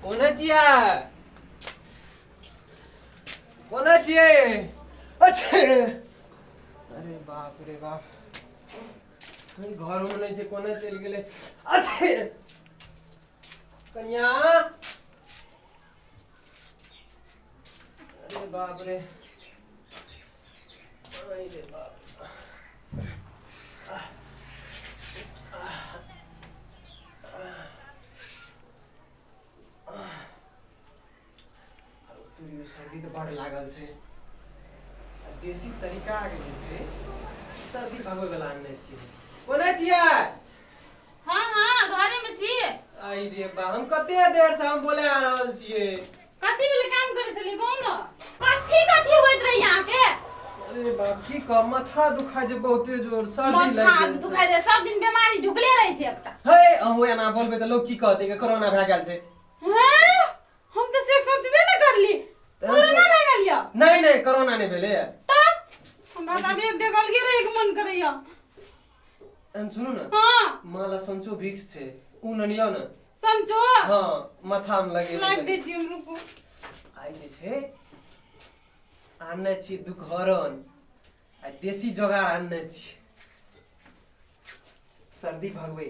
कोना छियै? कोना छियै? अच्छे, अरे बाप रे बाप, घरोमे नहि छै, कोना चलि गेलै? अच्छे कनिया, अरे बाप रे, अरे बाप। तोरियो सर्दी तऽ बड़ लागल छै। देसी तरीका के जे छै सर्दी भगबै वाला आनने छियै। कोना छियै? हाँ हाँ, घरे में छी। आई रे बा, हम कते देर से हम बोले आ रहल छियै। कथी वाला काम करै छलियै कहू न? कथी कथी होइत रही अहाँ के? अरे बाप, की कह, माथा दुखाइ छै बहुते जोर, सर्दी लागि माथा गेल छै। दुखाइ छै, सब दिन बीमारी ढुकले रहै छै एकटा। हे, अहूँ एना बोलबै तऽ लोक की कहतै कि कोरोना भए गेल छै? हैं? हम तऽ से सोचबे न करली। कोरोना भए गेल यऽ? नहि नहि, कोरोना नहि भेलै। तब हमरा तऽ आब एक डेग अलगे रहै के मन करैया। एहन सुनू ने। हाँ। माँ ला संचो भिक्स छै, उ ननियो ने। संचो? हाँ, माथा में लगे। लाग दै छी हम, रुकू। आइ जे छै आनने छी दुखहरन आ देसी जोगाड़ आनने छी सर्दी भगबै।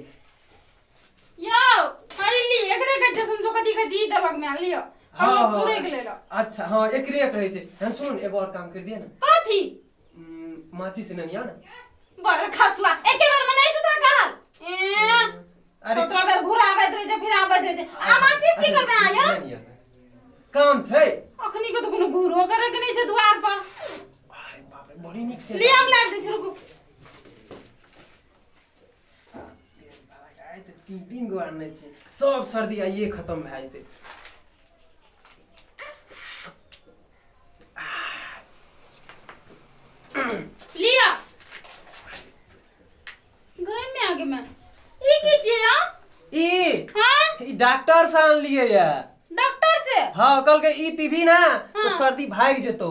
यौ खैली, एकरे कहै छै संचो। कथी कहै छै ई दलक में लियो। हाँ, हम हाँ। सुरैक लेलो। अच्छा हाँ, एकरे कहै छै। एहन सुनू ने, एगो और काम कर दिए ने। कथी? माचिस ननिया ने। बड़ खसुआ, एके बेर में नहीं छै तोरा कहल। ए, अरे 17 बेर घुराबैत रहै छै, फिर आबैत रहै छै। आ माचिस की करबै अहाँ यौ? ननिया काम छै। अखनी के तऽ कोनो घूरो करे के नहीं छै दुआर पर। अरे बाप रे, बड़ी नीक से। लिअ, हम लाग दै छी, रुकू। आइ तऽ 3 3 गो आनने छी, सब सर्दी आइए खत्म भए जेतै। लिअ। गए में आगे में ई की छियै यौ? ई हाँ। ई डॉक्टर से आनलियै या। डॉक्टर से? हाँ, कहलकै ई पीबी ना तो हाँ। सर्दी भागि जेतौ।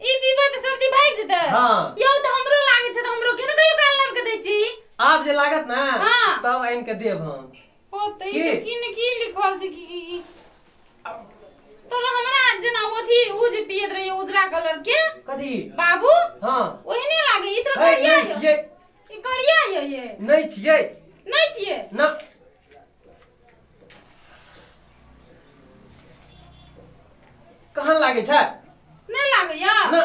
ई पीबै तऽ सर्दी भागि जेतै? हाँ। यौ, तऽ हमरो लागै छै, तऽ हमरो के ने कहियो काल लाबि के दै छी। आब जे लागत ना हाँ। तब आनि के देब हम। ओ तऽ ई की? तऽ की ने की लिखल छै, की की की तोरा हमरा जेना अथी उ जे पियैत रहियै उजरा कलर के। कथी? बाबू। हाँ। ओहने लागे ई तऽ। हे, करिया नहि यऽ। छियै। ई करिया यऽ, ये नहि छियै। नहि छियै? ना। कहाँ लागै छै? नहि लागैया? ना।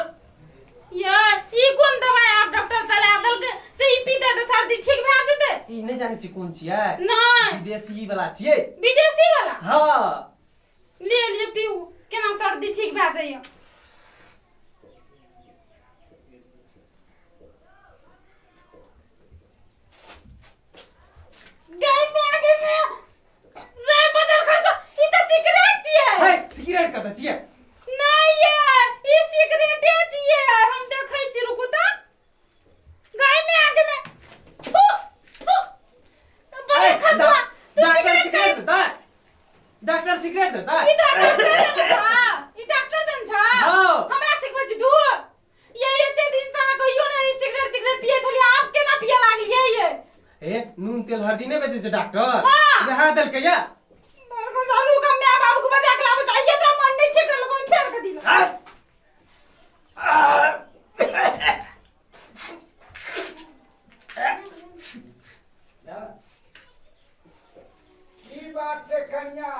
ये ई कोन दवाई आब डॉक्टर चला देलकै से ई पीते तऽ सर्दी ठीक भए जेतै? ई नहि जानै छी कोन छियै? नहि। विदेशी वाला छियै। विदेशी वाला? हाँ। ले लिअ, पीऊ, केना सर्दी ठीक भए जाइया। गाय में आगे में रे बदर खसो, ई तऽ सिगरेट छियै। हे, सिगरेट कतऽ छियै? नहीं ये, ई सिगरेटे छियै, हम देखै छी, रुकू तऽ। गाय में आगे में थू थू, बदर हे, खसुआ, तू डॉक्टर सिगरेट सिगरेट देतै? डॉक्टर सिगरेट देतै? ई तऽ डॉक्टर देन छा, ई डॉक्टर देन छा। हाँ। हमरा सिखबै छी तू? ये एते दिन से अहाँ कहियो नहि सिगरेट तिगरेट पियै छलियै, आब केना पियै लागलियै ये? ए, नून तेल हल्दी नहि बेचै छै डॉक्टर? हाँ। वएह देलकै या। रुक, हम my बाबू के बजा के लाबै चाहिए, तोरा मन नहीं ठीक रहल, कोन फेर के दिलो। की बात छै कनिया,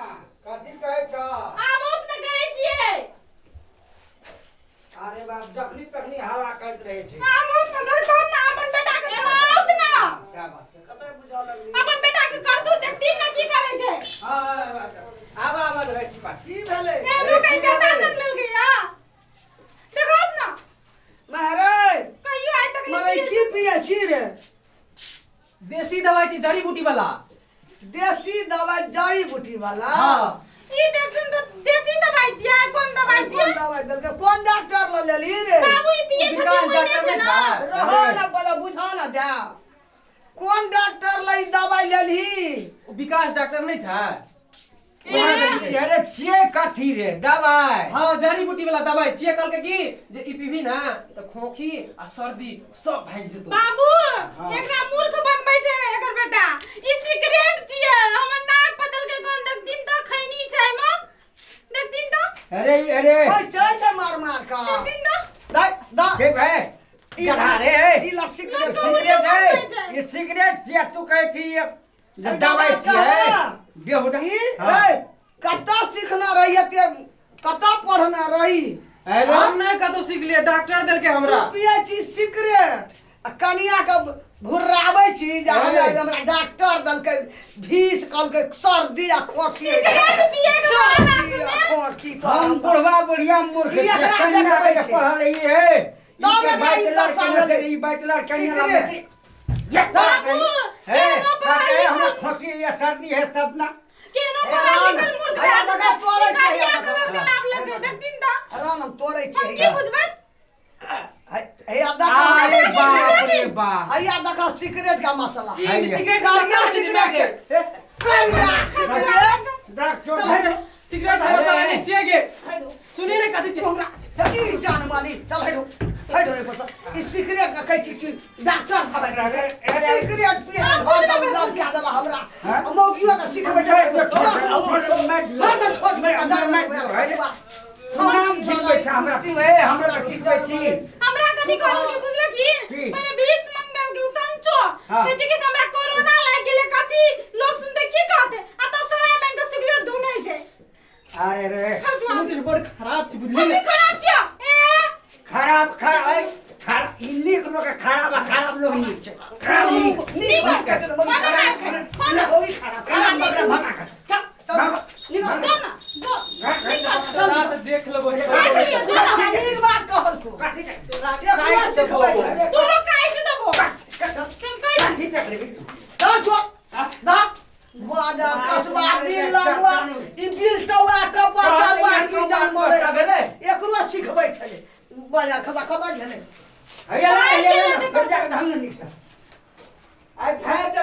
कथी कहै छ? आबो ने कहै छियै। अरे बाप, जखनी तखनी हल्ला करैत रहै छै। आबो ने देखतो ना अपन बेटा के, आउत ना। क्या बात छै, कतऽ बुझऽ लगली? अपन बेटा के करतू देखती ना की करै छै। हाँ, आब आब रहै छी बात की भेलै? ए रुकै, बेटा जन्मेल गया, देखो ना। महाराज, कहियो आइ तक मरे नहीं। की पिए छी रे? देसी दवाई थी, जड़ी बूटी वाला। देसी दवाई, जड़ी बूटी वाला? हाँ। ई देखुन तऽ देसी दवाई छियै, कोन दवाई कोन छियै? दवाई देलकै? कोन डॉक्टर ल लेली रे? बाबू, ई पियै छथिन। विकास ओहिने डॉक्टर छै नहि ना। छै? रहो ना, पहिले बुझा ना दे, कोन डॉक्टर ल ई दवाई लेलही? ओ विकास डॉक्टर नहि छै? अरे छियै कथी रे दवाई? हाँ, जड़ी बूटी वाला दवाई छियै। कहलकै की जे ई पीबी ना तऽ खोखी आ सर्दी सब भागि जेतौ। बाबू, हाँ। एकरा मूर्ख बनबै छै एकर बेटा। ई सिगरेट छियै, हमर नाक अरे अरे खोचै छै मार मार का दिन दा दा दा ठीक है चढ़ा रे ई ला सिगरेट सिगरेट है ये सिगरेट या तू कहै छी ये दवाई छियै बेहुदा ई रे कत्ता सीखना रही ते कत्ता पढ़ना रही। अरे हम नहीं कतौ सीख लिए डॉक्टर देलके हमरा। तू पियै छी सिगरेट आ कनिया के भुर्राबै छी जे हमरा डॉक्टर देलकै भीस कहलकै सर्दी आ खोखी खोखी। हम बुढ़वा बुढ़िया मूर्ख कनिया के पढ़ल ही है तब एकरा ई दशा भेलै। ई बैचलर कनिया है हमरा खोखी या सर्दी है सब ना केनो पढ़ल लिखल मूर्ख है तोड़ै छै कलर के लाभ लगे देख दिन दा राम हम तोड़ै हम छै की बुझबै। हे देखा अरे बाप रे बाप हैया देखा सिगरेट का मसला ई सिगरेट का मसाला सिगरेट सिगरेट डॉक्टर सिगरेट का मसाला नहीं छियै गे सुनी ने कथि छियै हमरा ई जान माली चल हटो हटो एक बस ई सिगरेट का कहै छी कि डॉक्टर दवाई दै छै सिगरेट पिए के घर का उलाज के देला हमरा मौगियो के सिखबै छै छोट छोट में अदर में नाम छिपै छै हमरा तू ए हमरा छिपै छी हमरा कथि कहल के बुझलो की पहिले भिक्स मंगल के संचो कहै छै कि हमरा कोरोना लागि गेलै कथि लोग सुनते की कहते आ तब सराय मांग के सिगरेट धुनै छै। अरे रे तू तऽ बड़ खराब छी बुझली हम खराब छियो ए खराब खराब खराब ई नीक लोग के खराब आ खराब लोग नीक छै खराब नीक नीक बात कहै छै मौगी खराब खराब भगा कर चल चल निकल जो ना जो चल तऽ देख लेबो नीक बात कहल तू एकरा सिखबै छै तोरो काटि देबो तुम कहि चल छोड़ दा बाजार खसबा दिल लगवा ई बिल टौआ कपा दलवा की जान मरे एकरो सिखबै छै बाजार खसबा खबर भेलै हैया हैया ढंग नीक से आ